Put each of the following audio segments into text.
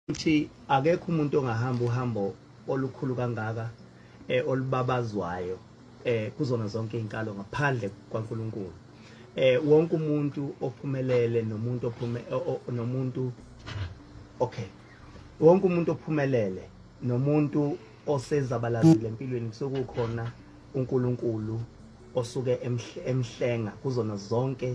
Ukuthi akekho umuntu ongahamba uhambo olukhulu kangaka eh olubabazwayo eh kuzona zonke izinkalo ngaphandle kwaNkulunkulu. Eh wonke umuntu ophumelele nomuntu ophume nomuntu okay. Wonke umuntu ophumelele nomuntu osezabalazile empilweni kusuke kukhona uNkulunkulu osuke emhlenga kuzona zonke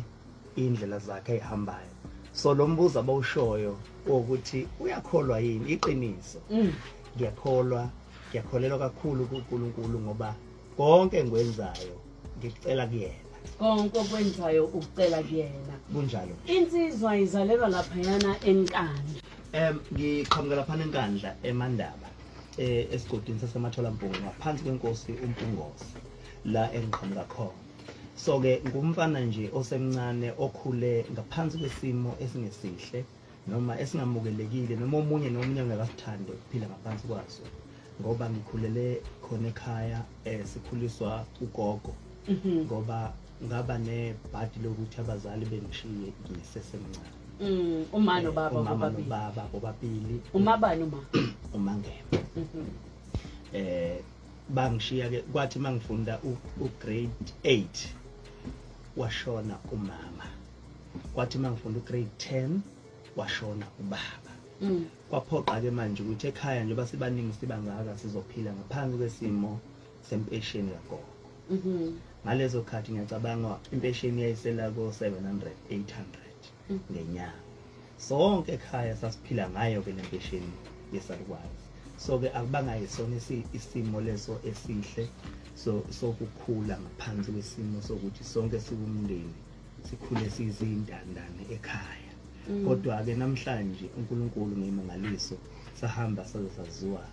indlela zakhe ezihambayo so lo mbuzo abawushoyo wokuthi uyakholwa yini iqiniso mm. ngiyakholwa ngiyakholelwa kakhulu kuNkulunkulu ngoba konke engikwenzayo ngikucela kuyena konke okwenzayo ukucela kuyena kunjalo insizwa izalelwa laphayana enkandla um ngiqhamuka laphana enkandla emandaba eh esigodini sasematholampungu ngaphansi kwenkosi uMpungose la engiqhamuka khona so ke ngumfana nje osemncane okhule ngaphansi kwesimo esingesihle noma esingamukelekile noma omunye nomunye angakasithande ukuphila ngaphansi kwaso ngoba ngikhulele khona ekhaya eh sikhuliswa ugogo mhm. ngoba ngaba nebhadi lokuthi abazali bengishiye ngisesemncane mm, uma eh, nobaba umama nobaba bobabili umabani uma umangema mhm. eh bangishiya ke kwathi mangifunda u grade 8 washona umama kwathi mangifunda u grade 10 washona ubaba mm. kwaphoqa ke manje ukuthi ekhaya njengoba sibaningi sibangaka sizophila ngaphansi kwesimo sempesheni kagogo mm-hmm. ngalezo khathi ngiyacabanga impesheni yayisela ko 700 800 mm. ngenyanga Sonke ekhaya sasiphila ngayo ke lempesheni yesalukwazi. So ke akubanga yisona isimo leso esihle so sokukhula ngaphansi kwesimo sokuthi sonke siwumndeni sikhule sizintandane ekhaya. Mm. Kodwa ke namhlanje uNkulunkulu ngemangaliso sahamba saze saziwa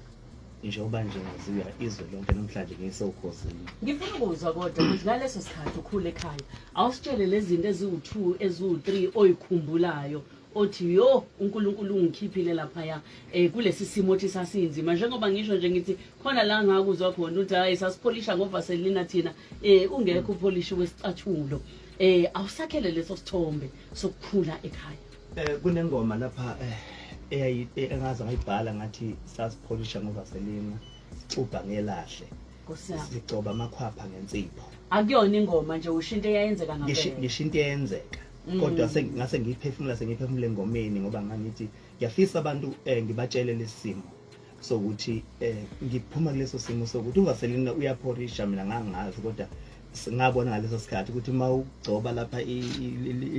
njengoba nje ngaziwa izwe lonke namhlanje ngisewukhosini. Ngifuna ukuzwa kodwa ukuthi ngaleso sikhathi ukhule ekhaya awusitshele lezi zinto eziwu-2 eziwu-3 oyikhumbulayo othi yo uNkulunkulu ungikhiphile laphaya eh kulesi simo othi sasinzima njengoba ngisho nje ngithi khona la ngakuzwa khona uthi hayi sasipholisha ngovaselina thina eh ungekho upholishi wesicathulo eh awusakhele leso sithombe sokukhula ekhaya Eh kunengoma lapha eh eyayi eh, engaze ngayibhala ngathi sasipholisha ngovaselina sixubha ngelahle. Nkosi yami. Sigcoba amakhwapha ngensipho. Akuyona ingoma nje usho into eyayenzeka ngampela. Ngisho into eyenzeka. Kodwa ngase ngiyiphefumula sengiyiphefumula engomeni ngoba ngangithi ngiyafisa abantu eh, ngibatshele lesimo sokuthi eh ngiphuma kuleso simo sokuthi uvaselina uyaphorisha mina ngangazi kodwa ngabona ngaleso sikhathi ukuthi uma ugcoba lapha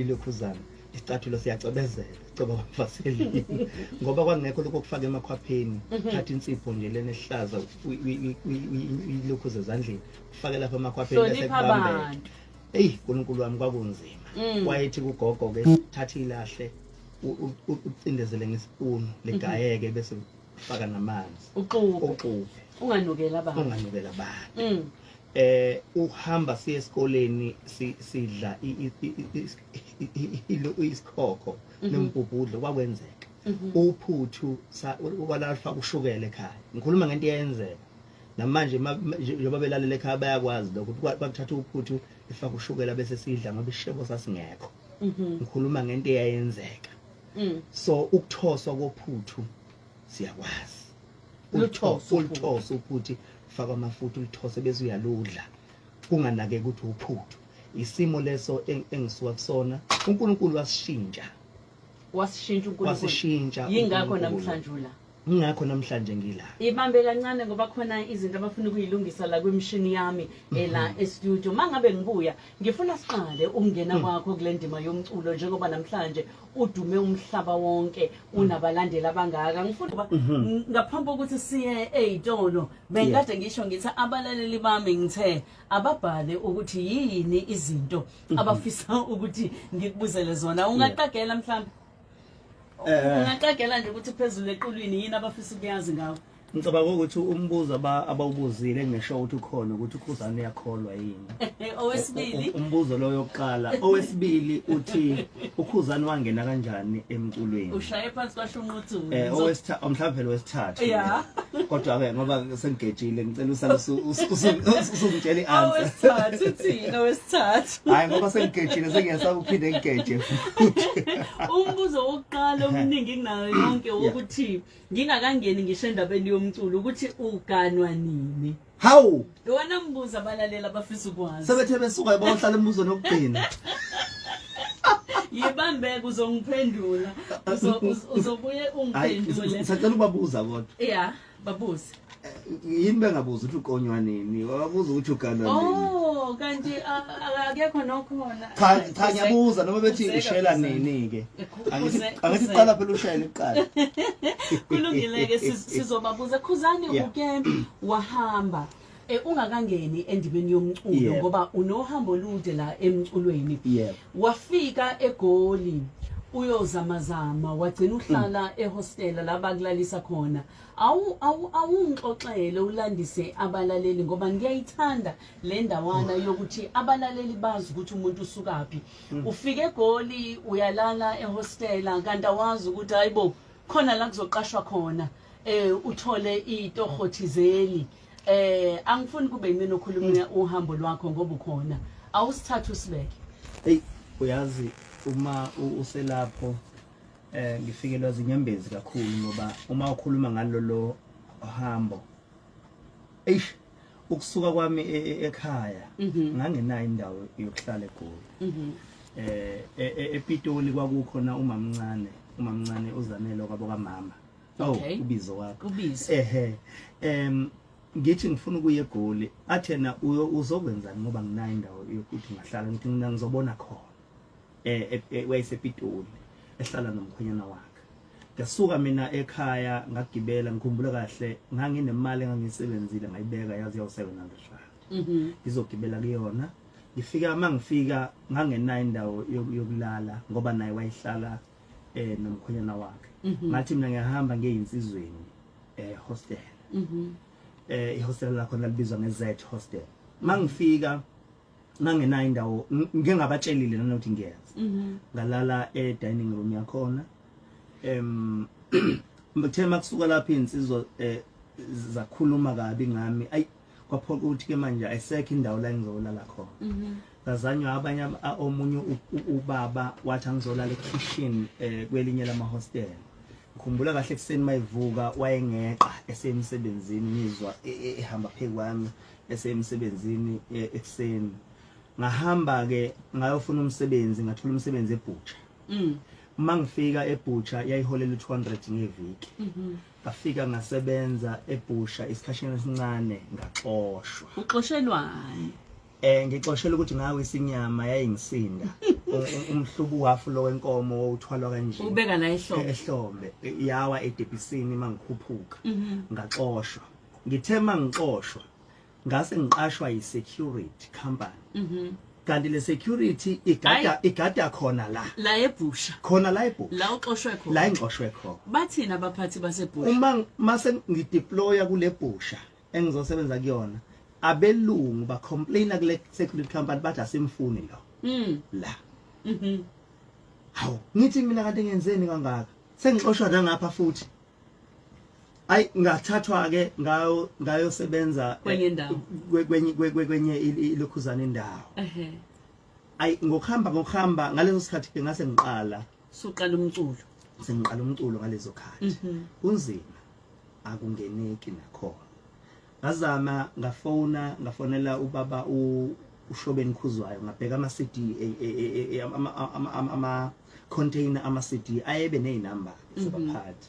ilokhuzana isicathulo siyacwebezela sigcoba kwavaselini ngoba kwangekho lokho okufaka emakhwapheni mhm. thatha insipho nje lena ehlaza uyilokhuze ezandleni ufake lapha emakhwapheni bese kubambeka eyi nkulunkulu wami kwakunzima mm. wayethi kugogo-ke thatha ilahle ucindezele ngesipunu ligayeke bese ufaka namanzi uxube uxube unganukela abantu unganukela abantu mm. eh uhamba siye esikoleni sidla isikhokho mhm. nembhubhudlo kwakwenzeka mhm. uphuthu kwalafaka ushukela ekhaya ngikhuluma ngento eyenzeka namanje njengoba belalela ekhaya bayakwazi lokho ukuthi kwakuthatha uphuthu ifaka ushukela bese sidla ngoba ishebo sasingekho mhm. ngikhuluma ngento eyayenzeka mm. so ukuthoswa kophuthu siyakwazi Ulithose ulithose uphuthu faka amafutha ulithose bese uyaludla kunganakeki ukuthi uphuthu isimo leso engisuka kusona uNkulunkulu wasishintsha wasishintsha uNkulunkulu wasishintsha yingakho namhlanje ula ingakho namhlanje ngila ibambe kancane ngoba khona izinto abafuna ukuyilungisa la kwimishini yami ela mhm. e-studio mangabe ngibuya ngifuna siqale ukungena mm. kwakho kule ndima yomculo njengoba namhlanje udume umhlaba wonke unabalandeli abangaka ngifuna ukuba mhm. ngaphambi kokuthi siye ey'tolo bengikade ngisho ngithi abalaleli bami ngithe ababhale ukuthi yini izinto mhm. abafisa ukuthi ngikubuzele zona ungaqagela mhlawumbe eh. ungaqagela nje ukuthi phezulu equlwini yini abafisa ukuyazi ngawo Ngicabanga ukuthi umbuzo abawubuzile ngisho ukuthi ukhona ukuthi uKhuzani uyakholwa yini. Owesibili umbuzo lo yokuqala, owesibili uthi uKhuzani wangena kanjani emculweni? Ushaye phansi kwasho unquthu. Owesithathu mhlawumbe phela owesithathu. Yeah. Kodwa ke ngoba sengigejile ngicela usale usungitshela i-answer. Owesithathu uthini owesithathu? Hayi ngoba sengigejile sengiyasaba ukuphinde ngigeje futhi. Umbuzo wokuqala omningi kunayo yonke wokuthi ngingakangeni ngisho endabeni yomculo ukuthi uganwa nini. Hawu! Iwona mbuzo abalaleli abafisa ukwazi. Sebethe besuka bohlala embuzweni wokugcina. Yibambeke uzongiphendula. Uzobuye ungiphendule. Ngisacela ukubabuza kodwa. Yeah, babuze. Yini bengabuza ukuthi uqonywa nini? Babuza ukuthi uganwa nini? Oh, kanti akekho nokhona. Cha cha ngiyabuza noma bethi ushela nini ke. Angithi qala phela ushele kuqala. Kulungile ke sizobabuza Khuzani uke wahamba ungakangeni endimeni yomculo ngoba unohambo olude la emculweni. Wafika eGoli uyozamazama wagcina uhlala ehostela la bakulalisa khona. Awu awu awungixoxele ulandise abalaleli ngoba ngiyayithanda le ndawana yokuthi abalaleli bazi ukuthi umuntu usukaphi. Ufike eGoli uyalala ehostela kanti awazi ukuthi hayibo khona la kuzoqashwa khona uthole itoho thizeni. Angifuni kube yimina okhuluma uhambo lwakho ngoba ukhona. Awusithathe usibeke. Hey uyazi uma uselapho ngifikelwa zinyembezi kakhulu ngoba uma ukhuluma ngalolo hambo eish ukusuka kwami ekhaya ngangenayo indawo yokuhlala eGoli. ePitoli kwakukhona umamncane uZanele kwabo kamama. Oh ubizo wakho. Ubizo. Ehe. Ngithi ngifuna ukuya eGoli athi yena uzokwenzani ngoba nginayo indawo yokuthi ngahlala ngithi mina ngizobona khona. WayesePitoli ehlala nomkhwenyana wakhe. Ngasuka mina ekhaya ngagibela ngikhumbula kahle nganginemali engangisebenzile ngayibeka yazi yawu 700 rand. Ngizogibela kuyona. Ngifika mangifika ngangenayo indawo yokulala ngoba naye wayehlala nomkhwenyana wakhe. Ngathi mina ngiyahamba ngiyeyinsizweni hostel. Ihostel lakho lalibizwa nge-Z hostel. Mangifika ngangenayo indawo ngingabatshelile nanokuthi ngiyenza. Ngalala e dining room yakhona. Ngithe makusuka lapha insizwa zakhuluma kabi ngami. Ayi kwaphoqa ukuthi ke manje ayisekho indawo la engizolala khona. Ngazanywa abanye omunye ubaba wathi angizolala ekitchen kwelinye lama hostel. Ngikhumbula kahle ekseni mayivuka wayengeqa esemsebenzini ngizwa ehamba phezu kwami esemsebenzini ekseni. Ngahamba ke ngayofuna umsebenzi ngathola umsebenzi eButcher. Uma ngifika eButcher yayiholela u200 ngeviki. Ngafika ngasebenza eButcher isikhashana esincane ngaxoshwa. Uxoshelwani? Ngixoshela ukuthi ngawe isinyama yayingisinda. Umhlubu wafu lo wenkomo owuthwalwa kanje. Ubeka la ehlombe. Ehlombe yawa edebhisini mangikhuphuka. Ngaxoshwa. Ngithe mangixoshwa ngase ngiqashwa yi-security company. Kanti le security igada khona la. La eBhusha. Khona la eBhusha. La uxoshwe khona. La engixoshwe khona. Bathina abaphathi baseBhusha? Uma mase ngideploya kule Bhusha engizosebenza kuyona abelungu ba complaina kule security company bathi asimfuni lo. La. Hawu ngithi mina kanti ngenzeni kangaka? Sengixoshwa nangapha futhi. Ay ngathathwa ke ngayosebenza kwenye indawo. Kwenye ilokhuzana indawo. Ay ngokuhamba ngaleso sikhathi ke ngase ngiqala. Suqala umculo. Sengiqala umculo ngalezo khathi. Kunzima akungeneki nakhona. Ngazama ngafona ngafonela ubaba uShobeni Khuzwayo ngabheka ama CD ama container ama CD ayebe nezinamba sebaphathi.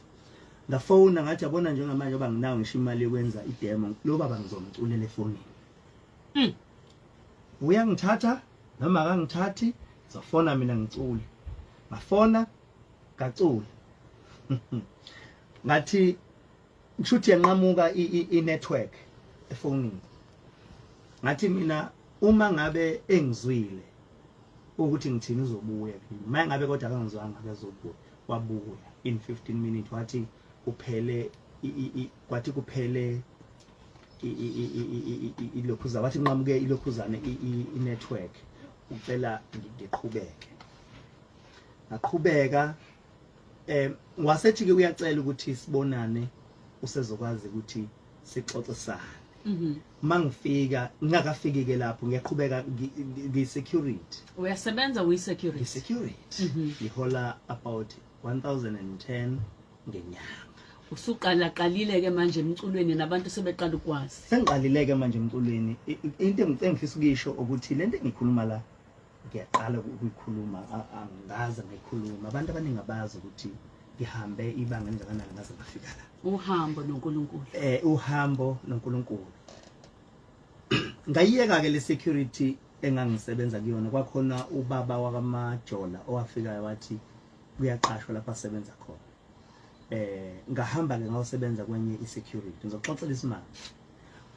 Ngafona ngathi yabona njengamanje ngoba nginawo ngisho imali yokwenza idemo lo baba ngizomculela efonini. Uyangithatha noma akangithathi ngizofona mina ngicule. Ngafona ngacula. Ngathi ngishuthi yanqamuka i-network efonini. Ngathi mina uma ngabe engizwile ukuthi ngithini uzobuya kimi. Uma ngabe kodwa akangizwanga akazobuya. Wabuya in 15 minutes wathi uphele Kwathi kuphele ilokhuza, wathi nqamuke ilokhuzane i-network, ucela ngiqhubeke. Ngaqhubeka. Wasethi ke uyacela ukuthi sibonane, usezokwazi ukuthi sixoxisane. Mangifika, ngingakafiki ke lapho, ngiyaqhubeka ngi-security. Uyasebenza, uyi-security? Ngi-security. Ngihola about 1010 ngenyanga. Usuqala qalile ke manje emculweni, nabantu sebeqala ukwazi. Sengiqalile ke manje emculweni. Into engifisa ukuyisho ukuthi lento engikhuluma la, ngiyaqala ukuyikhuluma, angaze ngayikhuluma. Abantu abaningi abazi ukuthi ngihambe ibanga elingakanani ngaze ngafika la. Uhambo noNkulunkulu. Uhambo noNkulunkulu. Ngayiyeka ke le security engangisebenza kuyona. Kwakhona ubaba wakamajola owafikayo wathi kuyaqashwa lapha asebenza khona. Ngahamba ke ngayosebenza kwenye i-security. Ngizoxoxela isimanga.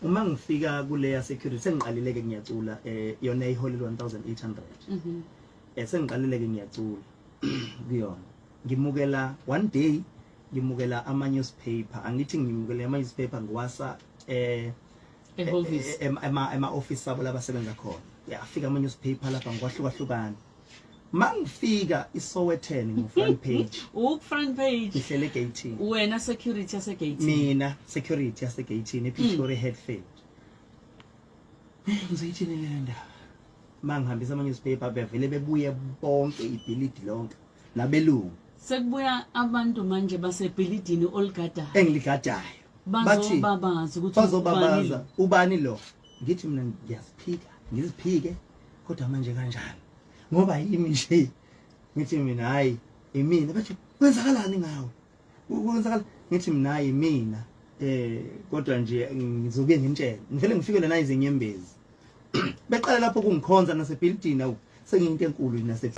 Uma ngifika kuleya security, sengiqalile ke ngiyacula, yona iholela 1800. Sengiqalile ke ngiyacula kuyona. Ngimukela one day, ngimukela ama newspaper. Angithi ngimukela ama newspaper, ngiwasa ehhovisi. Ema office abo labasebenza khona. Yafika ama newspaper lapha ngwahlukahlukana. Mangifika iSowetan, ngu front page. U front page. Ngihlele egate. Wena security yase gate? Mina security yase gate ePretoria, Hatfield. Ngizoyithini le ndaba? Mangihambisa ama newspaper, bevele bebuye bonke, ibhilidi lonke nabelungu. Sekubuya abantu manje basebhilidini oligadayo. Engiligadayo. Bazobabaza ukuthi bazobabaza ubani lo. Ngithi mina ngiyaziphika, ngiziphike, kodwa manje kanjani ngoba yimi nje? Ngithi mina hayi, imina. Bathi kwenzakalani ngawe, kwenzakala? Ngithi mina hayi, mina kodwa nje ngizobuye ngimtshele. Ngivele ngifikele na izinyembezi, beqala lapho kungikhonza nasebhilidini. Awu, sengiyinto enkulu nase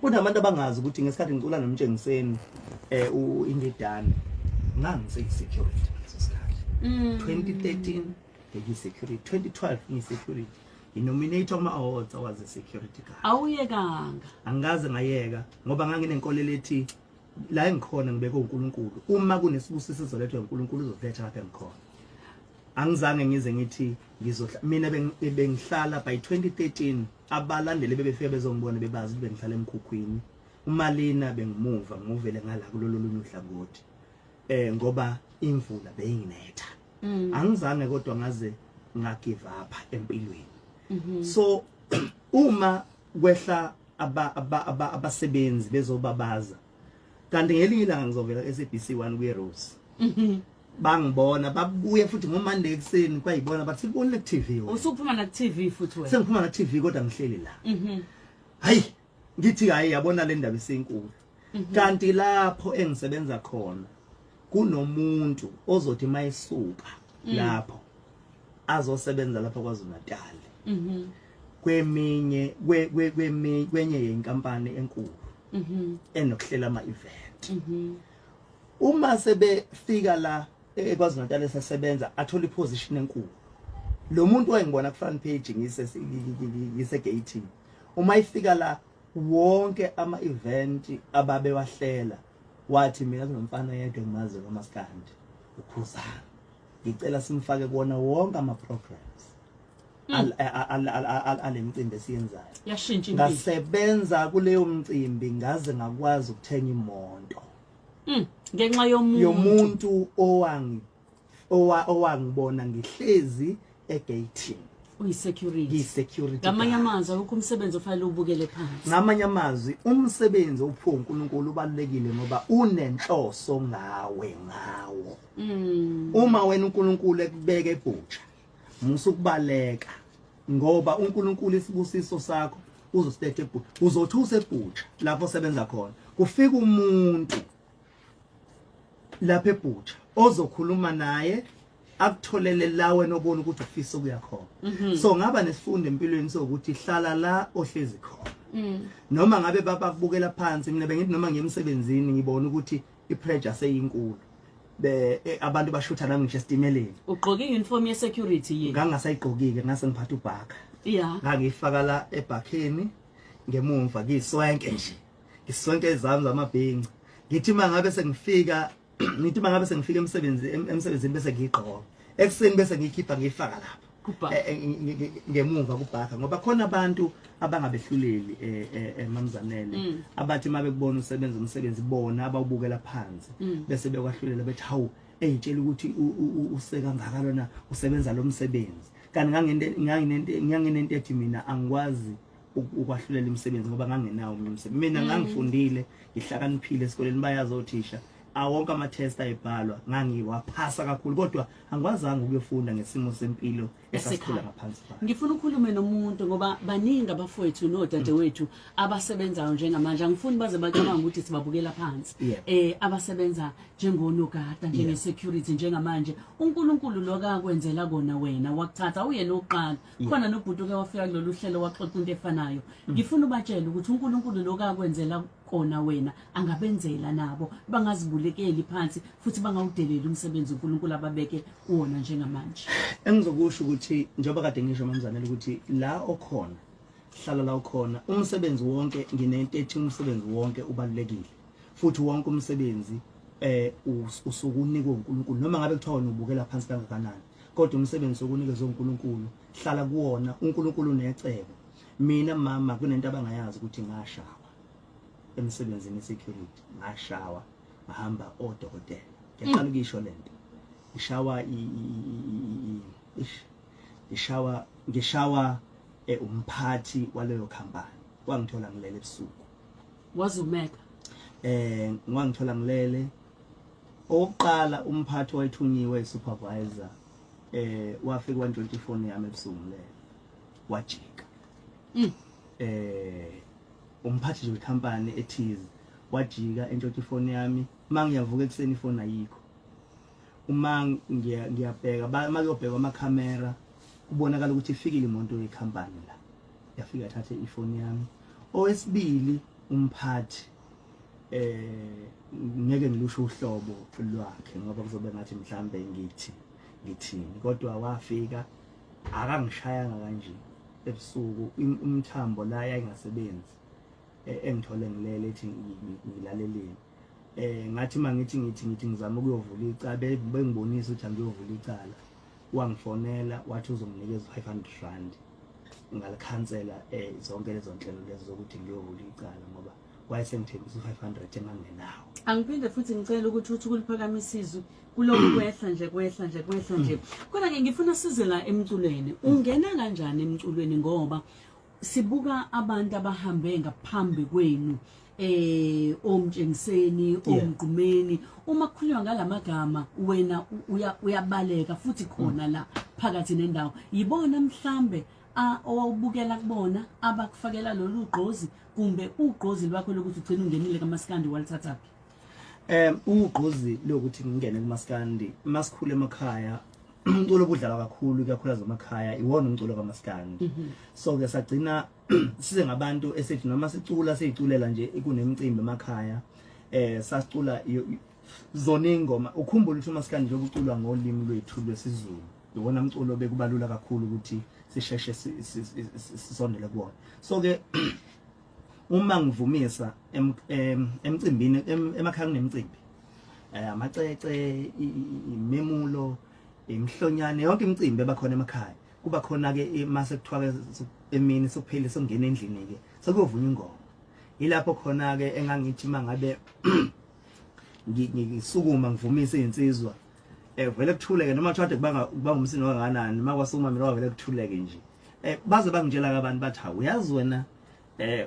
Kunabantu abangazi ukuthi ngesikhathi ngicula noMtshengiseni uIndidane, ngangiseyi-security ngaleso sikhathi. 2013 ngiyi-security, 2012 ngiyi-security, nginominate kuma-awards awazi security guard. Awuyekanga. Angikaze ngayeka ngoba nganginenkolelo ethi la engikhona ngibeke uNkulunkulu. Uma kunesibusiso sizolethwa uNkulunkulu, uzoletha lapha engikhona. Angizange ngize ngithi ngizohla mina. Bengihlala by 2013, abalandeli bebefika bezongibona, bebazi ukuthi bengihlala emkhukhwini umalina. Bengimuva ngimuvele ngala kulolu lunye uhlangothi ngoba imvula beyinginetha. Angizange kodwa ngaze ngagive up empilweni. So uma kwehla abasebenzi bezobabaza, kanti ngelinye ilanga ngizovela SABC 1 kwi Rose. Bangibona, babuye futhi ngoMonday ekuseni, kwayibona bathi sikubonile ku TV wena. Usuphuma na TV futhi wena. Sengiphuma na TV kodwa ngihleli la. Hayi, ngithi hayi, yabona le ndaba isinkulu. Kanti lapho engisebenza khona kunomuntu ozothi mayisuka lapho azosebenza lapha kwaZulu Natal kweminye kwenye yenkampani enkulu enokuhlela ama event. Uma sebefika la eKwaZulu Natal esesebenza, athola iposition enkulu. Lo muntu wayengibona ku front page ngise gate, uma ifika la wonke ama event ababewahlela, wathi mina kunomfana yedwa engimazi kaMaskandi, uKhuzani, ngicela simfake kuwona wonke ama programs alemicimbi esiyenzayo. Yashintsha impilo. Ngasebenza kuleyo mcimbi ngaze ngakwazi ukuthenga imoto. Ngenxa yomuntu. Yomuntu owangibona ngihlezi egate. Uyi-security. Ngiyi-security Ngamanye guard. Amazwi, akukho umsebenzi ofanele ubukele phansi. Ngamanye amazwi, umsebenzi ophiwe uNkulunkulu ubalulekile ngoba unenhloso ngawe ngawo. Uma wena uNkulunkulu ekubeka ebhutsha, musa ukubaleka, ngoba uNkulunkulu isibusiso sakho uzosiletha ebhutsha. Uzothi usebhutsha lapho osebenza khona, kufika umuntu lapha ebhutsha ozokhuluma naye, akutholele la wena obona ukuthi ufisa ukuya khona. So ngaba nesifundo empilweni sokuthi hlala la ohlezi khona, noma ngabe babakubukela phansi. Mina bengithi noma ngiyemsebenzini, ngibona ukuthi ipressure seyinkulu, be abantu bashutha nami ngisho esitimeleni. Ugqoke i-uniform ye-security yini? Ngangasayigqokile, ngase ngiphatha ubhaka. Ngangiyifaka la ebhakheni ngemumva, ngiyiswenke nje, ngiswenke ezami zamabhinci. Ngithi mangabe sengifika Ngithi mangabe sengifika emsebenzi emsebenzini bese ngiyigqoka ekuseni, bese ngiyikhipha ngiyifaka lapha ngemuva kubhaka, ngoba khona abantu abangabehluleli, mamzanele, abathi uma bekubona usebenza umsebenzi bona abawubukela phansi, bese bekwahlulela bethi, "Hawu, eyitshela ukuthi useka ngaka lona usebenza lo msebenzi." Kanti nganginento ethi mina angikwazi ukwahlulela imisebenzi ngoba ngangenawo omunye umsebenzi mina. Ngangifundile, ngihlakaniphile esikoleni, bayazi othisha, awonke ama-test ayebhalwa ngangiwaphasa kakhulu, kodwa angikwazanga ukuyofunda ngesimo sempilo esasikhula ngaphansi kwayo. Ngifuna ukhulume nomuntu ngoba baningi abafowethu nodadewethu abasebenzayo njengamanje. Angifuni baze bacabanga ukuthi sibabukela phansi. Abasebenza njengonogada, njenge-security njengamanje. UNkulunkulu lokho akwenzela kona wena wakuthatha uyena oqala. Khona nobhuti oke wafika kulolu hlelo waxoxa into efanayo. Ngifuna ubatshele ukuthi uNkulunkulu lokho akwenzela kona wena angabenzela nabo, bangazibulekeli phansi futhi bangawudeleli umsebenzi uNkulunkulu ababeke kuwona njengamanje. Engizokusho ukuthi njengoba kade ngisho, mamzanele, ukuthi la okhona, hlala la ukhona. Umsebenzi wonke, nginento ethi umsebenzi wonke ubalulekile, futhi wonke umsebenzi usuke unikwe uNkulunkulu, noma ngabe kuthiwa wena ubukela phansi kangakanani, kodwa umsebenzi okunikezwe uNkulunkulu, hlala kuwona. uNkulunkulu unecebo. Mina mama, kunento abangayazi ukuthi ngashawa emsebenzini security, ngashawa, ngahamba odokotela. Ngiyaqala ukuyisho lento, ngishawa ish, ngishawa umphathi waleyo company, wangithola ngilele ebusuku. Wazumeka. Ngwangithola ngilele. Owokuqala umphathi wayethunyiwe, supervisor, wafika wantshontsha ifoni yami ebusuku ngilele, wajika. Umphathi nje wecompany ethize wajika entshontsha ifoni yami. Mangiyavuka ekuseni ifoni ayikho. Uma ngiyabheka, makuyobhekwa amakhamera, kubonakala ukuthi ifikile imoto yecompany la, yafika yathatha ifoni yami. Owesibili umphathi, ngeke ngilusho uhlobo lwakhe ngoba kuzobe ngathi mhlambe ngithi ngithini, kodwa wafika akangishayanga kanje ebusuku, umthambo la yayingasebenzi, engithole ngilele, ethi ngilaleleni. Ngathi mangithi ngithi ngizama ukuyovula icala, bengibonisa ukuthi angiyovula icala, wangifonela wathi uzonginikeza 500 rand, ngalikhansela zonke lezo nhlelo lezo zokuthi ngiyovula icala, ngoba wayesengithembisa u500 engangenawo. Angiphinde futhi ngicela ukuthi uthi kuliphakamisa izwi, kulokhu kwehla nje, kwehla nje, kwehla nje. Kodwa-ke ngifuna size la emculweni. Ungena kanjani emculweni? Ngoba sibuka abantu abahambe ngaphambi kwenu, omtshengiseni, omgqumeni, uma kukhulunywa ngalamagama wena uyabaleka futhi khona la phakathi nendawo. Yibona mhlambe owawubukela kubona abakufakela lolu gqozi, kumbe ugqozi lwakho lokuthi ugcine ungenile kamaskandi walithathaphi? Ugqozi lokuthi ngingene kumaskandi, masikhule emakhaya umculo obudlalwa kakhulu, ikakhulukazi emakhaya, iwona umculo kamaskandi. So ke sagcina size ngabantu esithi noma sicula siyiculela nje kunemicimbi emakhaya, sasicula zona ingoma. Ukhumbule ukuthi umaskandi njengoba uculwa ngolimi lwethu lwesiZulu, iwona mculo bekubalula kakhulu ukuthi sisheshe sisondele kuwona. So ke uma ngivumisa emcimbini emakhaya, kunemicimbi, amacece, imemulo, imhlonyane, yonke imicimbi ebakhona emakhaya, kuba khona ke mase kuthiwa ke emini sekuphele, sokungena endlini ke, sekuyovunywa ingoma. Ilapho khona ke engangithi mangabe ngisukuma ngivumise izinsizwa, vele kuthuleke, noma kuthiwa kubanga kubanga umsindo kangakanani, makwasukuma mina vele kuthuleke nje. Baze bangitshela ke abantu, bathi, "Hawu, uyazi wena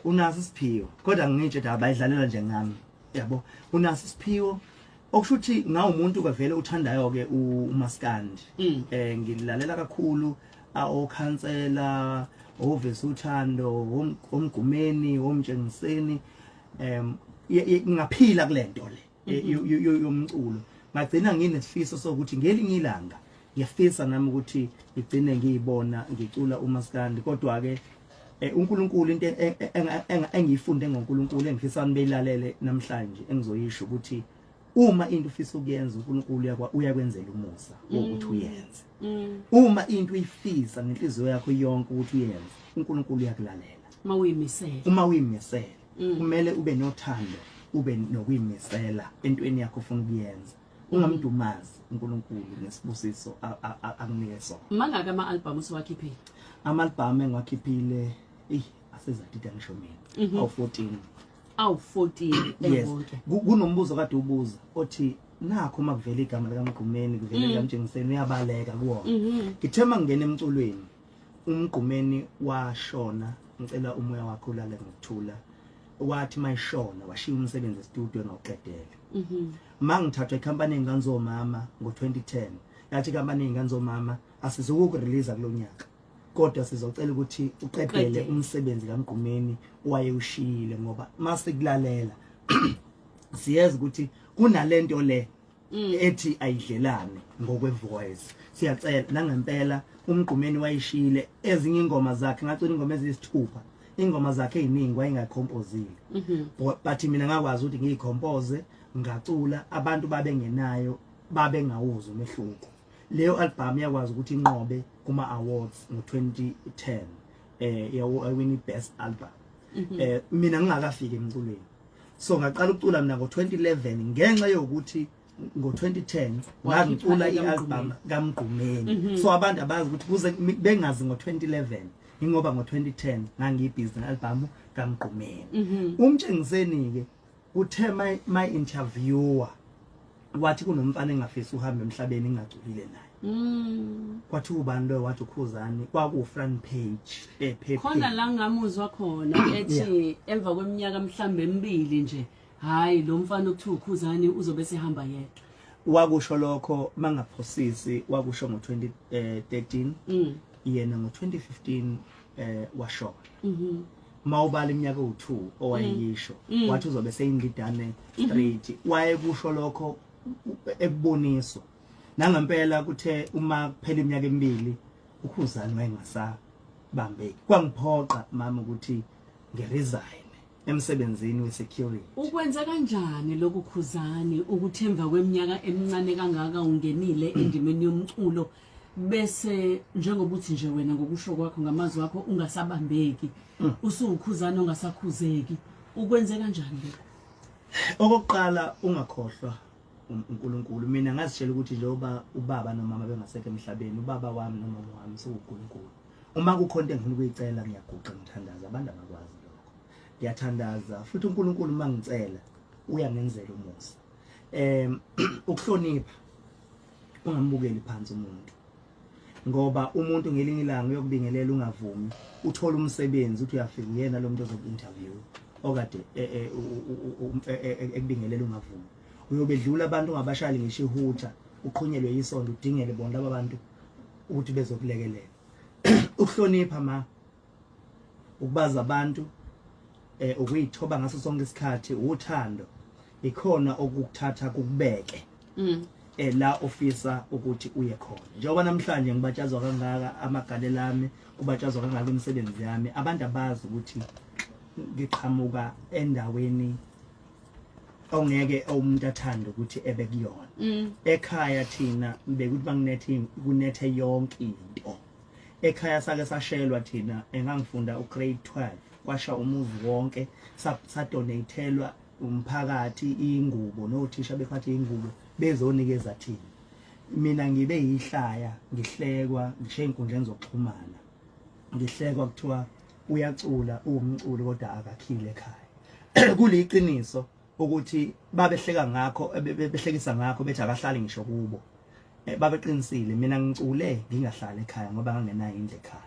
unaso isiphiwo," kodwa ngitshe ukuthi abayidlalela nje ngami, yabo, unaso isiphiwo. Okusho ukuthi ngawumuntu ke vele uthandayo ke umaskandi. Ngilalela kakhulu okhansela, ovesa uthando, omgumeni, omtshengiseni, ngaphila kulento le yomculo. Ngagcina nginesifiso sokuthi ngelinye ilanga ngiyafisa nami ukuthi ngigcine ngiyibona ngicula umaskandi. Kodwa ke uNkulunkulu, into engiyifunde ngoNkulunkulu engifisa nibeyilalele namhlanje engizoyisho ukuthi uma into ufisa ukuyenza, uNkulunkulu uyakwenzela umusa wokuthi uyenze. Uma into uyifisa ngenhliziyo yakho yonke ukuthi uyenze, uNkulunkulu uyakulalela. Mawuyimisela. Uma uyimisela. Kumele ube nothando, ube nokuyimisela entweni yakho ofuna ukuyenza. Ungamdumazi uNkulunkulu ngesibusiso akunike sona. Mangaka ama album usuwakhiphile? Ama album engiwakhiphile eh asezadida ngisho mina. Awu 14. Awu 14 ewonke. Kunombuzo kade ubuza othi nakho uma kuvela igama likaMgqumeni kuvela likaMtshengiseni uyabaleka kuwona. Ngithe mangena emculweni uMgqumeni washona, ngicela umoya wakhe ulale ngokuthula. Wathi mayishona washiya umsebenzi e-studio engawuqedele. Mangithathwa ikhampani engane zomama ngo-2010, yathi ikhampani engane zomama asizukukurelease kulonyaka, kodwa sizocela ukuthi uqedele umsebenzi kaMgqumeni owayewushiyile, ngoba mase kulalela siyeza ukuthi kunalento le ethi ayidlelane ngokwe voice. Siyacela nangempela uMgqumeni wayishiyile ezinye ingoma zakhe, ngacula ingoma eziyisithupha, ingoma zakhe eziningi wayengayikhompozile, but mina ngakwazi ukuthi ngiyikhompose ngacula, abantu babengenayo babengawuzwa umehluko. Leyo album yakwazi ukuthi inqobe kuma awards ngo-2010, yawina i-best album. Mina ngingakafiki emculweni, so ngaqala ukucula mina ngo-2011 ngenxa yokuthi ngo-2010 ngangicula i-album kaMgqumeni. So abantu abazi ukuthi kuze bengazi ngo-2011 ingoba ngo-2010 ngangiyibhizi ne-album kaMgqumeni. Umtshengiseni-ke uthe my interviewer wathi kunomfana engafisi uhambe emhlabeni ngingaculile naye. Kwathi ubani loyo? Wathi uKhuzani. Kwaku front page ephepheni. Khona la ngamuzwa khona ethi emva kweminyaka mhlambe emibili nje, hayi, lo mfana okuthiwa uKhuzani uzobe sehamba yedwa. Wakusho lokho, mangaphosisi wakusho ngo-2013. Yena ngo-2015 washona. Mawubala iminyaka ewu2 owayeyisho, wathi uzobe seyindidane straight. Wayekusho lokho ekuboniswa nangempela, kuthe uma kuphela iminyaka emibili uKhuzani wayengasabambeki. Kwangiphoqa mama ukuthi ngiresign emsebenzini we-security. Ukwenza kanjani lokhu, Khuzani, ukuthi emva kweminyaka emincane kangaka ungenile endimeni yomculo, bese njengoba uthi nje wena ngokusho kwakho, ngamazwi akho, ungasabambeki, usuwuKhuzani ongasakhuzeki? Ukwenze kanjani lokho? Okokuqala, ungakhohlwa uNkulunkulu. Mina ngazitshela ukuthi njengoba ubaba nomama bengasekho emhlabeni, ubaba wami nomama wami sewuNkulunkulu. Uma kukhona into engifuna ukuyicela, ngiyaguqa ngithandaza. Abantu abakwazi lokho. Ngiyathandaza futhi uNkulunkulu uma ngicela uyangenzela umusa. Ukuhlonipha, ungambukeli phansi umuntu, ngoba umuntu ngelinye ilanga uyokubingelela ungavumi, uthola umsebenzi, uthi uyafika uyena lo muntu ozoku-interview okade ekubingelela ungavumi. Uyobedlula abantu ungabashali ngisho ihutha, uqhunyelwe isondo, udingele bona laba bantu ukuthi bezokulekelela. Ukuhlonipha ma, ukubaza abantu, ukuyithoba ngaso sonke isikhathi, uthando ikhona okukuthatha kukubeke la ofisa ukuthi uye khona. Njengoba namhlanje ngibatshazwa kangaka amagalelo ami, kubatshazwa kangaka imisebenzi yami, abantu abazi ukuthi ngiqhamuka endaweni ongeke umuntu athande ukuthi ebe kuyona. Ekhaya thina bekuthi banginethe kunethe yonke into ekhaya. Sake sashelwa thina engangifunda ugrade 12, kwasha umuzi wonke, sadonatelwa umphakathi ingubo, nothisha bephathe ingubo bezonikeza thina. Mina ngibe yihlaya, ngihlekwa ngisho ey'nkundleni zokuxhumana, ngihlekwa kuthiwa uyacula, uwumculi kodwa akakhile ekhaya. Kuliqiniso ukuthi babehleka ngakho, behlekisa ngakho, bethi akahlali ngisho kubo. Babeqinisile. Mina ngicule ngingahlali ekhaya ngoba ngangenayo indlu ekhaya.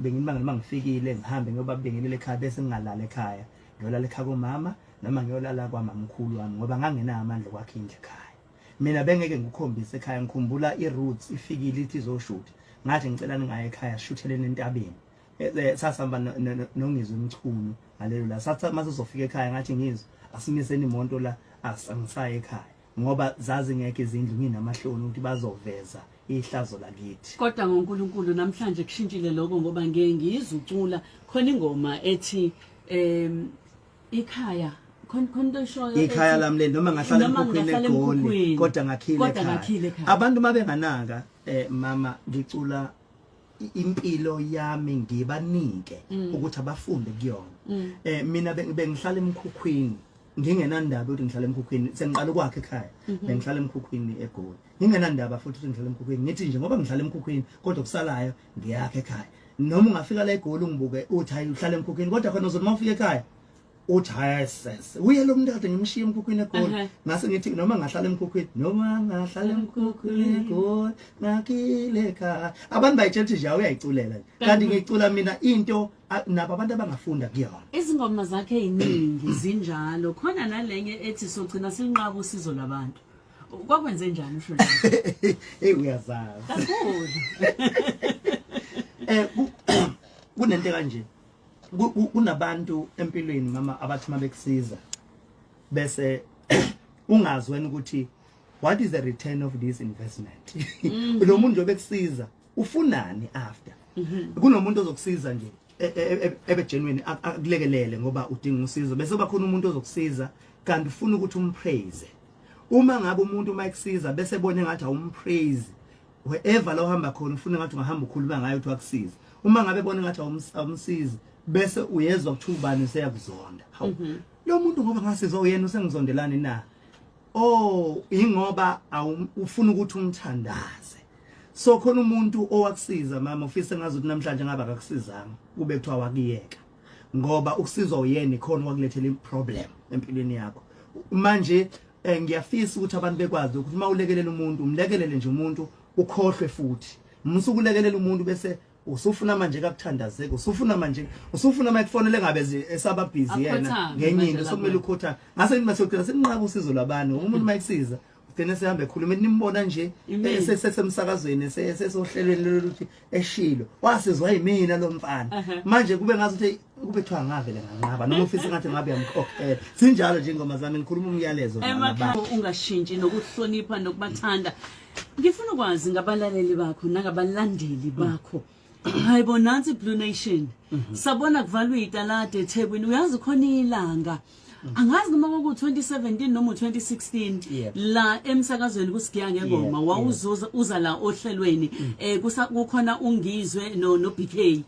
Bengimangele uma ngifikile ngihambe ngiyobabingelela ekhaya, bese ngingalala ekhaya, ngiyolala ekhaya komama noma ngiyolala kwamamkhulu wami, ngoba ngangenayo amandla okwakha indlu ekhaya. Mina bengeke ngikukhombise ekhaya. Ngikhumbula i-Roots ifikile ithi izoshutha, ngathi ngicela ningaye ekhaya, sishutheleni entabeni. Sasihamba noNgizwe Mchunu ngalelo la. Sathi mase sizofika ekhaya, ngathi ngizwe asimiseni imoto la, angisaye ekhaya ngoba zazingekho izindlu, nginamahloni ukuthi bazoveza ihlazo lakithi. Kodwa ngoNkulunkulu namhlanje kushintshile lokho, ngoba ngeke ngizwe ucula khona ingoma ethi ikhaya, khona khona into eshoyo ikhaya lami le, noma ngahlala noma emkhukhwini ngingahlala eGoli emkhukhwini, kodwa ngakhile kodwa ekhaya. Ngakhile ekhaya. Abantu mabenganaka, mama, ngicula impilo yami ngibanike ukuthi abafunde kuyona. Mina bengihlala emkhukhwini. Ngingenandaba ukuthi ngihlala emkhukhwini, sengiqala ukwakha ekhaya. Bengihlala emkhukhwini eGoli, ngingenandaba futhi ukuthi ngihlala emkhukhwini. Ngithi nje ngoba ngihlala emkhukhwini, kodwa kusalayo ngiyakha ekhaya. Noma ungafika la eGoli ungibuke uthi hayi, uhlala emkhukhwini, kodwa khona uzothi uma ufika ekhaya uthi hayi, sese uye lo muntu kade ngimshiye emkhukhwini eGoli. Ngase ngithi noma ngahlala emkhukhwini, noma ngahlala emkhukhwini eGoli, ngakhile ekhaya. Abantu bayitshela ukuthi nje uyayiculela nje, kanti ngicula mina into nabo abantu abangafunda kuyona. Izingoma zakhe eziningi zinjalo. Khona nalenye ethi sogcina sinqaba usizo lwabantu. Kwakwenze njani usho njalo? Hey, uyazazi. Kakhulu. Kunento kanje, kunabantu empilweni, mama, abathi mabekusiza bese ungazi wena ukuthi what is the return of this investment. Lo muntu nje bekusiza ufunani after? Kunomuntu ozokusiza nje ebe genuine, akulekelele ngoba udinga usizo, bese kuba khona umuntu ozokusiza kanti ufuna ukuthi umpraise. Uma ngabe umuntu uma ekusiza bese ebone ngathi awumpraise, wherever la uhamba khona ufuna ngathi ungahamba ukhuluma ngayo ukuthi wakusiza. Uma ngabe ebona ngathi awumsizi, bese uyezwa kuthiwa ubani useyakuzonda. Hawu, lo muntu ngoba ngasizwa uyena usengizondelani na? Oh, ingoba ufuna ukuthi umthandaze. So khona umuntu owakusiza, mama, ufise ngazi ukuthi namhlanje ngabe akakusizanga, kube kuthiwa wakuyeka, ngoba ukusizwa uyena ikhona wakulethela iproblem empilweni yakho. Manje ngiyafisa ukuthi abantu bekwazi ukuthi uma ulekelela umuntu, umlekelele nje umuntu, ukhohlwe futhi. Musukulekelela umuntu bese usufuna manje kakuthandazeke, usufuna manje, usufuna makufonele ngabe esaba busy yena Akhothame ngenye manje into lapho. sokumele ukhotha ngase ngithi masiyogcina sinqaba usizo lwabantu, ngoba umuntu mayekusiza ugcine sehamba ekhuluma, nimbona nje sesemsakazweni, sesohlelweni lolu ukuthi eshilo wasizwa yimina lo mfana. Manje kube ngazi ukuthi kube kuthiwa ngavele nganqaba, noma ufisa ngathi ngabe yamkhokhela. Sinjalo nje ingoma zami, ngikhuluma umyalezo emakhaya nabantu. Ungashintshi nokuhlonipha nokubathanda. Ngifuna ukwazi ngabalaleli bakho nangabalandeli bakho. Hayi bo, nansi Blue Nation. Sabona kuvalwa italade eThekwini. Uyazi khona ilanga, angazi noma kwaku 2017 noma u2016, la emsakazweni kusigiya ngengoma, wawuzuza uza la ohlelweni, kukhona ungizwe no BK.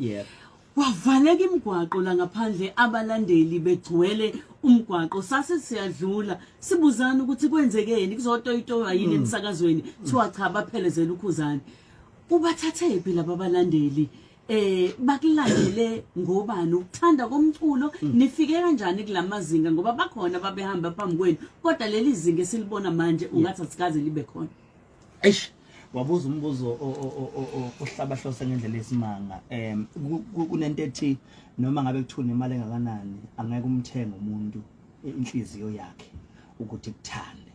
Kwavaleka imigwaqo la ngaphandle, abalandeli begcwele umgwaqo. Sase siyadlula sibuzana ukuthi kwenzekeni, kuzotoyitoywa yini emsakazweni. Kuthiwa cha, baphelezela uKhuzani. Ubathathe phi laba balandeli? Bakulandele ngobani? Ukuthanda komculo? Nifike kanjani kulamazinga, ngoba bakhona babehamba phambi kwenu, kodwa leli zinga esilibona manje ungathi asikaze libe khona? Eish, wabuza umbuzo ohlabahlose ngendlela esimanga. Kunento ethi noma ngabe kuthiwa nemali engakanani, angeke umthenge umuntu inhliziyo yakhe ukuthi kuthande.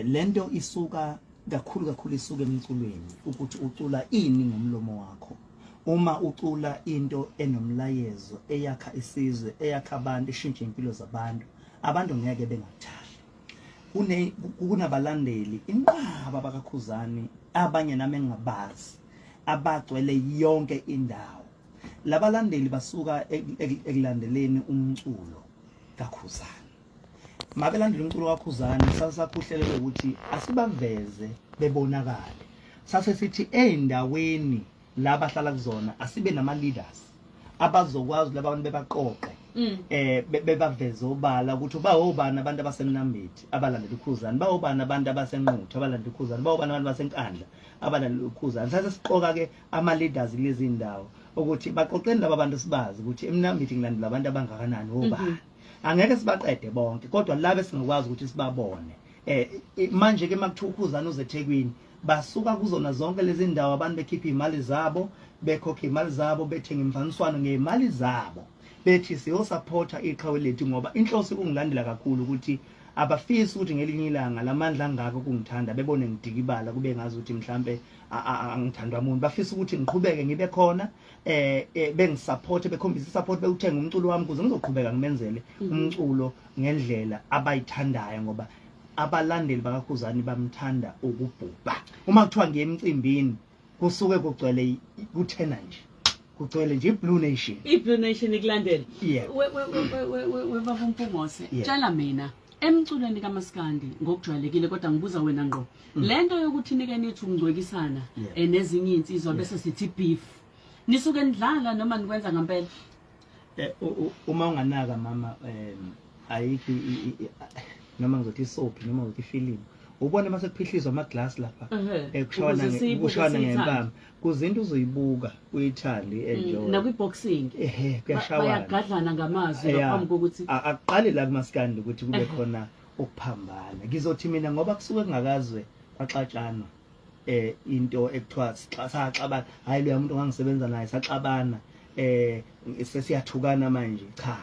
Lento isuka kakhulu kakhulu, isuka emculweni, ukuthi ucula ini ngomlomo wakho. Uma ucula into enomlayezo, eyakha isizwe, eyakha abantu, ishintshe impilo zabantu, abantu ngeke bengakuthandi. Kunabalandeli inqaba bakaKhuzani, abanye nami engingabazi, abagcwele yonke indawo. Labalandeli basuka ekulandeleni umculo kaKhuzani. Mabelandela umculo kaKhuzani, sasakhuhlelele ukuthi asibaveze bebonakale. Sase sithi ey'ndaweni la bahlala kuzona asibe nama-leaders abazokwazi laba bantu bebaqoqe, bebaveze obala ukuthi bawobani abantu abasemnambithi abalandela uKhuzani, bawobani abantu abasenquthu abalandela uKhuzani, bawobani abantu basenkandla abalandela uKhuzani. Sase siqoka ke ama-leaders kulezi ndawo ukuthi baqoqeni laba bantu, sibazi ukuthi emnambithi ngilandela abantu abangakanani, obani. Angeke sibaqede bonke, kodwa laba esingakwazi ukuthi sibabone. Manje ke makuthiwa uKhuzani uze eThekwini, basuka kuzona zonke lezi ndawo abantu, bekhipha imali zabo, bekhokha imali zabo, bethenga imfaniswano ngezimali zabo, bethi siyosupporta iqhawe lethu, ngoba inhloso kungilandela kakhulu ukuthi abafisi ukuthi ngelinye ilanga lamandla angaka kungithanda bebone ngidikibala, kube ngazi ukuthi mhlambe angithandwa umuntu. Bafisa ukuthi ngiqhubeke ngibe khona, bengisupport, bekhombisa support, bewuthenga umculo wami ukuze ngizoqhubeka ngimenzele umculo ngendlela abayithandayo, ngoba abalandeli bakaKhuzani bamthanda ukubhubha. Uma kuthiwa ngiye emcimbini, kusuke kugcwele kuthena nje, kugcwele nje iBlue Nation. I-Blue Nation ikulandela. Yeah. We baba uMpungose, tshela mina, emculweni kaMaskandi ngokujwayelekile, kodwa ngibuza wena ngqo, lento yokuthi nike nithi ukungcwekisana nezinye iy'nsizwa bese sithi beef, nisuke nidlala noma nikwenza ngempela? Uma unganaka, mama, Ayikho noma ngizothi isoap noma ngizothi ifilimu. Ubone mase kuphihlizwa ama glass lapha. Kushawana Ukuze siyibuke, kushawana siyithande. ngempama. Kuzinto uzoyibuka uyithande enjoy. Nakwi boxing. Ehe, kuyashawana. Bayagadlana ngamazwi Yeah. ngaphambi kokuthi Akuqali la kumaskandi ukuthi kube khona ukuphambana. Ngizothi mina ngoba kusuke kungakazwe kwaxatshanwa into ekuthiwa saxabana, hayi loya muntu ongangisebenza naye saxabana, sesiyathukana manje. Cha,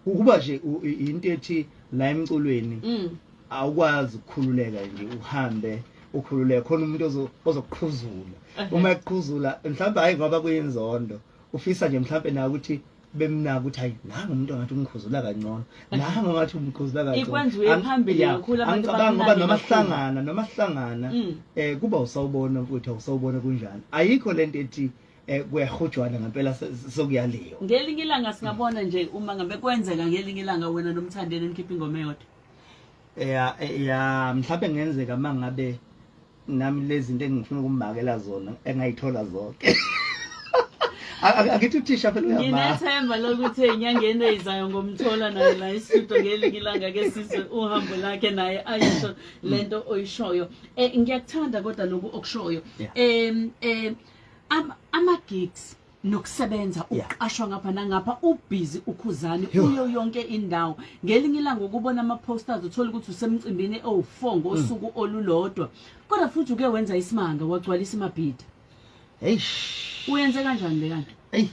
ukuba nje into ethi la emculweni awukwazi ukukhululeka nje uhambe ukhululeke, khona umuntu ozokuqhuzula. Uma eqhuzula mhlawumbe hayi ngoba kuyinzondo, ufisa nje mhlawumbe nawe ukuthi bemnaka ukuthi hayi nangu umuntu ongathi umkhuzula kangcono, nangu ongathi umkhuzula kangcono. Ikwenza uye phambili kakhulu, abantu Angicabangi ngoba bakunake noma kakhulu. sihlangana kuba usawubona mfowethu, awusawubona kunjani. Ayikho lento ethi kuyahujwana ngempela sokuyaliwa. Ngelinye ilanga singabona nje uma ngabe kwenzeka ngelinye ilanga wena noMthandeni nikhipha ingoma eyodwa. Ya, ya, mhlawumbe ngenzeka mangabe nami lezi zinto engifuna ukumakela zona engayithola zonke. Akithi uthisha phela uyama. Nginethemba lokuthi enyangeni eyizayo ngomthola naye la e-studio ngelinye ilanga ke sizwe uhambo lakhe naye ayisho lento oyishoyo. Ngiyakuthanda kodwa lokhu okushoyo. Ama gigs nokusebenza uqashwa ngapha nangapha, ubhizi uKhuzani uyo yonke indawo. Ngelinye ilanga ukubona ama posters uthola ukuthi usemcimbini owu4 ngosuku olulodwa, kodwa futhi uke wenza isimanga wagcwalisa iMabhida. Eish. Uyenze kanjani le kanti? Ey.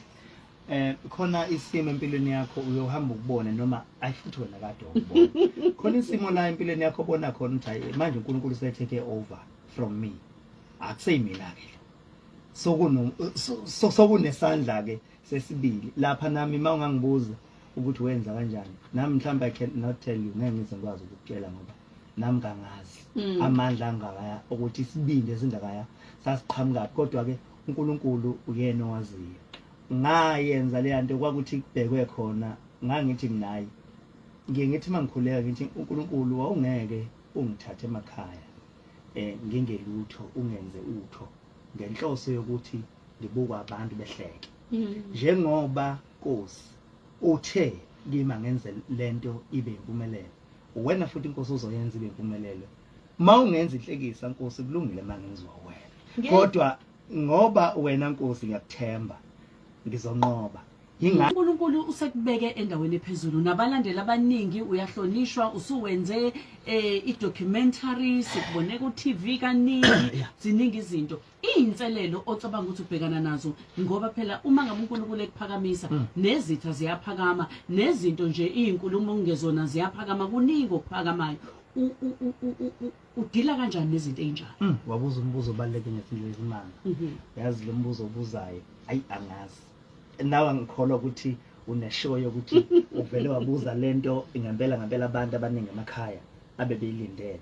Khona isimo empilweni yakho uyohamba ukubone noma ayi futhi wena kade ukubona. Khona isimo la empilweni yakho obona khona ukuthi hayi manje uNkulunkulu usetake over from me. Akuseyimina ke lo. Sokunesandla ke sesibili lapha nami. Uma ungangibuza ukuthi wenza kanjani nami mhlawumbe I cannot tell you, ngeke ngize ngikwazi ukukutshela ngoba nami kangazi amandla angakaya ukuthi isibindi esingakaya sasiqhamukaphi, kodwa ke uNkulunkulu uyena owaziyo. Ngayenza le nto kwakuthi kubhekwe khona, ngangithi mina hayi, ngiye ngithi mangikhuleka ngithi uNkulunkulu wawungeke ungithathe emakhaya ngingelutho ungenze utho ngenhloso yokuthi ngibukwa abantu behleke. Njengoba Nkosi uthe kimi ngenze lento ibe impumelelo, wena futhi Nkosi uzoyenza ibe impumelelo. Mawungenza inhlekisa Nkosi kulungile mangenziwa wena, kodwa ngoba wena Nkosi ngiyakuthemba ngizonqoba. uNkulunkulu usekubeke endaweni ephezulu nabalandeli abaningi, uyahlonishwa, usuwenze i-documentary, sikubone ku-TV kaningi, ziningi izinto. Iy'nselelo ocabanga ukuthi ubhekana nazo, ngoba phela uma ngabe uNkulunkulu ekuphakamisa nezitha ziyaphakama, nezinto nje iy'nkulumo okungezona ziyaphakama, kuningi okuphakamayo. Udila kanjani nezinto ey'njalo? Wabuza umbuzo obaluleke ngezindlela ezimanga. Yazi lo mbuzo obuzayo, ayi angazi. Nawe angikholwa ukuthi uneshow yokuthi uvele wabuza lento ngempela ngempela abantu abaningi emakhaya abebeyilindele.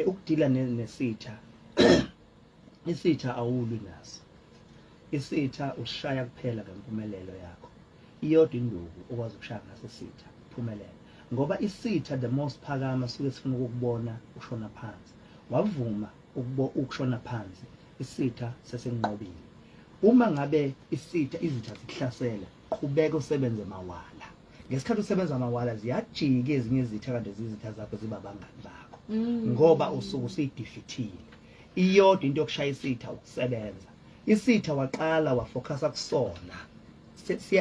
Ukudila nesitha, isitha awulwi naso. Isitha ushaya kuphela ngempumelelo yakho. Iyodwa induku okwazi ukushaya ngaso isitha, phumelela. Ngoba isitha the most phakama suke sifuna ukukubona ushona phansi. Wavuma ukushona phansi, isitha sesinqobile. Uma ngabe isitha izitha zikuhlasela, qhubeka usebenze mawala. Ngesikhathi usebenza mawala ziyajika ezinye izitha kanti izitha zakho ziba abangani bakho. Ngoba usuke usuyidefeatile. Iyodwa into yokushaya isitha ukusebenza. Isitha waqala wafocusa kusona.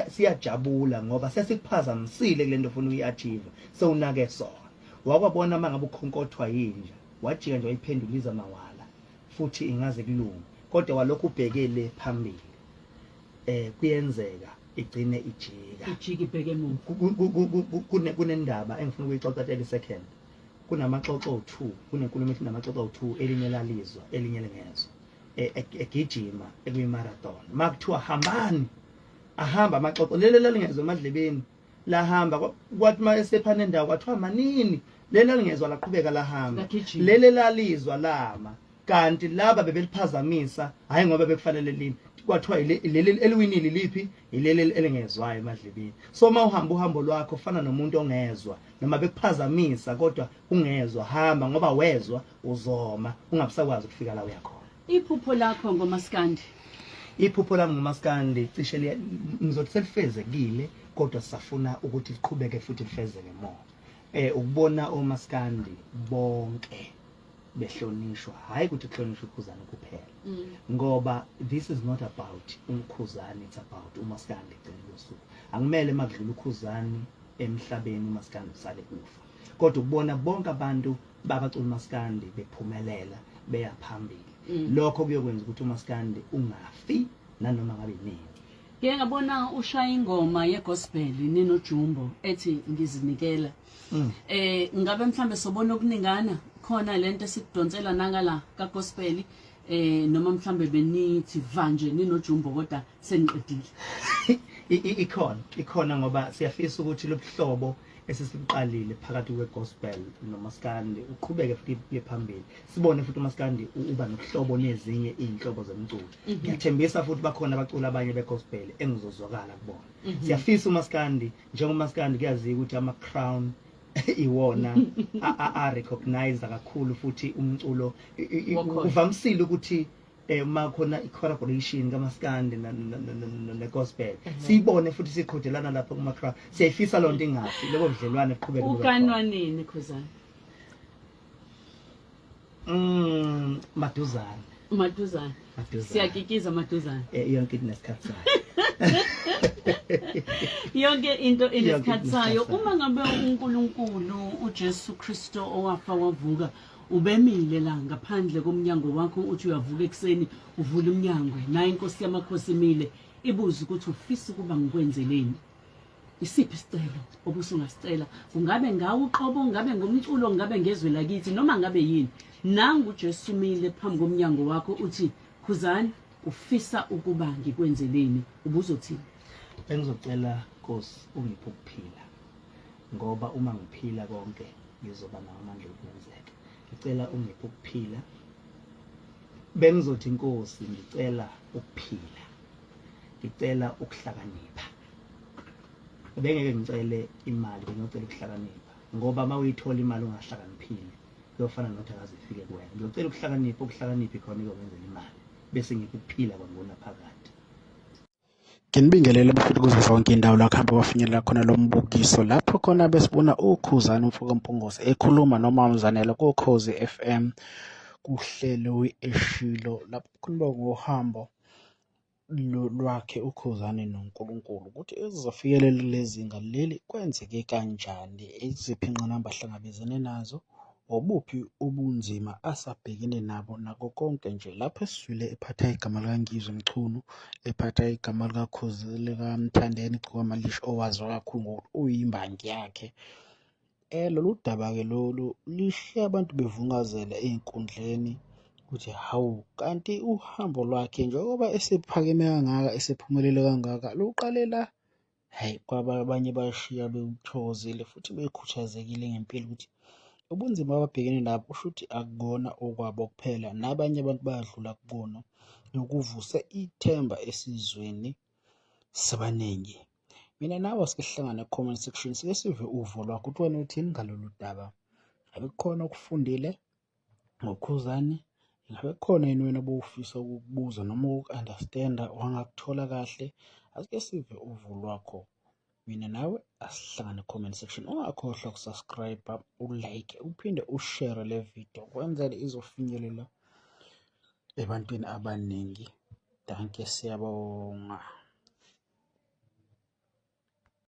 Siyajabula ngoba sesikuphazamisile kule nto ofuna ukuyi-achieve, sewunake sona. Wakwabona uma ngabe ukhonkothwa yinja, wajika nje wayiphendula iza mawala futhi ingaze kulunge, kodwa walokhu ubhekele phambili. Kuyenzeka igcine ijika. Ijika ibheke emuva. Kunendaba engifuna ukuyixoxa 30 second. Kunamaxoxo 2, kunenkulumo ethi namaxoxo 2, elinye lalizwa, elinye lingezwa. Egijima ekuyi-marathon. Makuthiwa hambani, ahamba amaxoxo, leli lalingezwa emadlebeni lahamba, kwathi uma esephana endawo kwathiwa manini, leli lalingezwa laqhubeka lahamba, Lagijima. leli lalizwa lama, kanti laba bebeliphazamisa hayi ngoba bekufanele limi, kwathiwa leli eliwinile liphi, ileli elingezwayo emadlebeni. So uma uhamba uhambo lwakho fana nomuntu ongezwa, noma bekuphazamisa kodwa ungezwa, hamba ngoba wezwa uzoma ungabusakwazi ukufika la uyakhona. Iphupho lakho ngomaskandi? Iphupho lami ngomaskandi cishe ngizothi selifezekile, kodwa sisafuna ukuthi liqhubeke futhi lifezeke more. Ukubona omaskandi bonke behlonishwa, hayi ukuthi kuhlonishwa uKhuzani kuphela, ngoba this is not about uMkhuzani, it's about umaskandi. Ekugcineni kosuku akumele makudlula uKhuzani emhlabeni umaskandi usale ufa, kodwa ukubona bonke abantu babacula umaskandi bephumelela beya phambili, lokho kuyokwenza ukuthi umaskandi ungafi nanoma ngabe nini. Ngike ngabona ushaya ingoma yegospel ninoJumbo ethi ngizinikela. Ngabe mhlambe sobona okuningana khona lento esikudonsela nangala ka gospel, noma mhlambe benithi vanje ninoJumbo kodwa seniqedile? Ikhona, ngoba siyafisa ukuthi lobuhlobo esesibuqalile phakathi kwe-gospel nomaskandi uqhubeke futhi uye phambili, sibone futhi umaskandi uba nobuhlobo nezinye iy'nhlobo zemculo. Ngiyathembisa futhi bakhona abaculi abanye be-gospel engizozwakala kubona. Siyafisa umaskandi, njengomaskandi kuyaziwa ukuthi ama-crown iwona a-recognize kakhulu futhi umculo Wokholo. Kuvamisile ukuthi uma khona i-collaboration kamaskandi ne-gospel siyibone futhi siqhudelana lapho kuma-crown. Siyayifisa loo nto ingafi, lobo budlelwane buqhubeke bube khona. Ukanwa nini, Khuzani? Maduzane. Maduzane. Maduzane. Siyakikiza maduzane. Yonke into inesikhathi sayo. Yonke into inesikhathi sayo. Inesikhathi sayo. Uma ngabe uNkulunkulu uJesu Kristo owafa wavuka ubemile la ngaphandle komnyango wakho, uthi uyavuka ekuseni uvula umnyango, naye inkosi yamakhosi imile ibuza ukuthi ufisa ukuba ngikwenzeleni, isiphi isicelo obusungasicela? Kungabe ngawe uqobo, ngabe ngomculo, ngabe ngezwe lakithi, noma ngabe yini, nangu uJesu umile phambi komnyango wakho, uthi, "Khuzani, ufisa ukuba ngikwenzeleni?" Ubuzothini? Bengizocela, Nkosi, ungiphe ukuphila, ngoba uma ngiphila konke ngizoba nawo amandla okwenzeka. Ngicela ungiphe ukuphila. Bengizothi, Nkosi, ngicela ukuphila, ngicela ukuhlakanipha. Bengeke ngicele imali, bengiyocela ukuhlakanipha, ngoba uma uyithola imali ungahlakaniphile kuyofana nokuthi akaze ifike kuwena. Ngiyocela ukuhlakanipha, ukuhlakanipha ikhona iyokwenzela imali, bese ngipha ukuphila kwangona phakade. Nginibingelele bafethu kuzo zonke iy'ndawo la kuhambe kwafinyelela khona lo mbukiso, lapho khona besibona uKhuzani umfoka Mpungose ekhuluma noMamzanele koKhozi FM kuhlelo Eshilo, lapho kukhuluma ngohambo lwakhe uKhuzani noNkulunkulu ukuthi ezizofikelela kule zinga leli kwenzeke kanjani, iziphi iy'ngqinamba ahlangabezene nazo, obuphi ubunzima asabhekene nabo nako konke nje. Lapho esizwile ephatha igama likaNgizwe Mchunu, ephatha igama likaKhozi likaMthandeni Gcokama Lisha owaziwa kakhulu ngokuthi uyimbangi yakhe. Lolu daba-ke lolu lishiye abantu bevungazela ey'nkundleni ukuthi hawu, kanti uhambo lwakhe njengoba esephakeme kangaka, esephumelele kangaka luqale la. Hhayi, kwaba abanye bashiya bewuthokozile futhi bekhuthazekile ngempela ukuthi ubunzima ababhekene nabo kusho ukuthi akukona okwabo kuphela, nabanye abantu bayadlula kubona. Nokuvuse ithemba esizweni sabaningi. Mina nawe asike sihlangane ku-comment section, sike sive uvo lwakho ukuthi wena uthini ngalolu daba. Ngabe kukhona okufundile ngoKhuzani? Ngabe kukhona yini wena obufisa ukukubuza noma uku-understand-a wangakuthola kahle? Asike sive uvo lwakho. Mina nawe asihlangane ku-comment section. Ungakhohlwa uku-subscribe, u-like, uphinde u-share le video kwenzele izofinyelela ebantwini abaningi. Dankie, siyabonga.